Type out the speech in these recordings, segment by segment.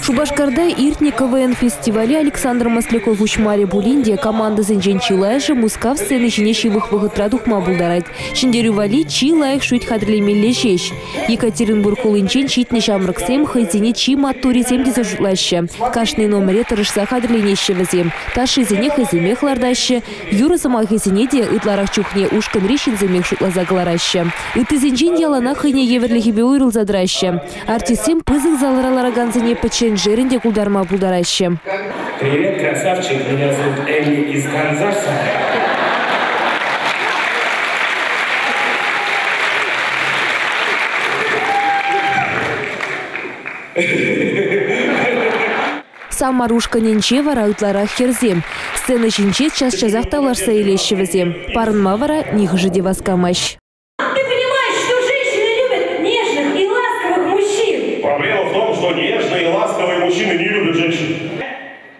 Шупашкарта иртнӗ КВН фестивале Александр Масляков уҫмарӗ пулин те командӑсенчен чылайӑшӗ Мускав сцени ҫине ҫывӑх вӑхӑтра тухма пултарать. Ҫӗнтерӳ валли чи лайӑх шӳт хатӗрлемелле ҫеҫ. Екатеринбург хулинчен ҫитнӗ ҫамрӑксем хӑйсене чи маттуррисем тесе шутлаҫҫӗ. Кашни номере тӑрӑшса хатӗрленеҫҫӗ вӗсем. Ташшисене хӑйсемех лартаҫҫӗ, юрӑ сӑмахӗсене те ытларах чухне ушкӑнри ҫынсемех шутласа кӑлараҫҫӗ. Ыттисенчен яланах хӑйне евӗрлӗхӗпе уйрӑлса тӑраҫҫӗ. Артистсем пысӑк залра ларакансене пӗчченшерӗн те култарма пултараҫҫӗ. Привет, красавчик, меня зовут Элли из Канзаса. Самар ушкӑнӗнче вара ытларах хӗрсем. Сцена ҫинче час-часах тавлашса илеҫҫӗ вӗсем. Парӑнма вара нихӑшӗ те васкамасть. Ты понимаешь, что женщины любят нежных и ласковых мужчин? Проблема в том, что нежные и ласковые мужчины не любят женщин.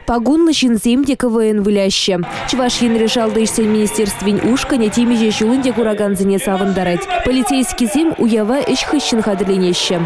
Пакунлӑ ҫынсем те КВН выляҫҫӗ. Чӑваш Енри шалти ӗҫсен министерствин ушкӑнӗ темиҫе ҫул ӗнтӗ куракансене савӑнтарать. Полицейскисем уява ӗҫ хыҫҫӑн хатӗрленеҫҫӗ.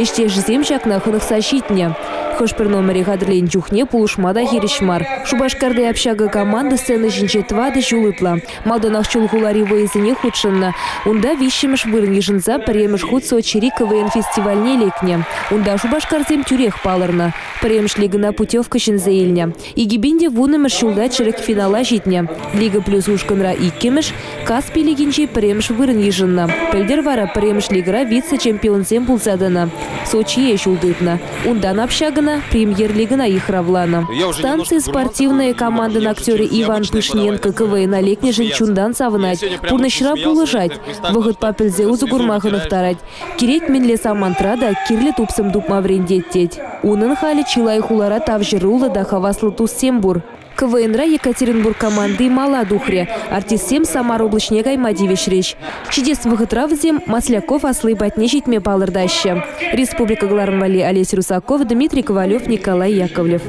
Ӗҫтешӗсем ҫакна хӑнӑхса ҫитнӗ. Хӑш-пӗр номере хатӗрленӗ чухне пулӑшма та хирӗҫ мар. Шупашкарти общага команда сцена ҫинче тӑватӑ ҫул ытла. Малтанах Чулхулари вӑйӑсене хутшӑннӑ. Унта виҫҫӗмӗш вырӑн йышӑнса пӗрремӗш хут Сочири КВН фестивальне лекнӗ. Унта Шупашкарсем тӳрех палӑрнӑ. Пӗрремӗш лигӑна путевка ҫӗнсе илнӗ. 2010-мӗш ҫулта чӗрӗк финала ҫитнӗ. Лига плюс ушкӑнра иккӗмӗш, Каспи лигинче пӗрремӗш вырӑн йышӑннӑ. Пӗлтӗр вара пӗрремӗш лигӑра вице-чемпионсем пулса тӑнӑ. Сочие ҫул тытнӑ. Унтан общагӑна премьер-лигӑна йыхравланӑ. Станци спортивная командӑн актерӗ Иван Пышненко КВНа лекнӗшӗн чунтан савӑнать, пурнӑҫра пулӑшать, вӑхӑтпа пӗлсе усӑ курма хӑнӑхтарать. Кирек мӗнле самантра та кирлӗ тупсӑм тупма вӗрентет тет. Унӑн халӗ чылай хулара тавҫӑруллӑ та хаваслӑ туссем пур. КВНра Екатеринбург команди мала тухрӗ. Артистсем Самар облаҫне кайма тивӗҫрӗҫ. Ҫитес вӑхӑтра вӗсем Масляков асли патне ҫитме палӑртаҫҫӗ. Республика кӑларӑм валли Олесь Русаков, Дмитрий Ковалев, Николай Яковлев.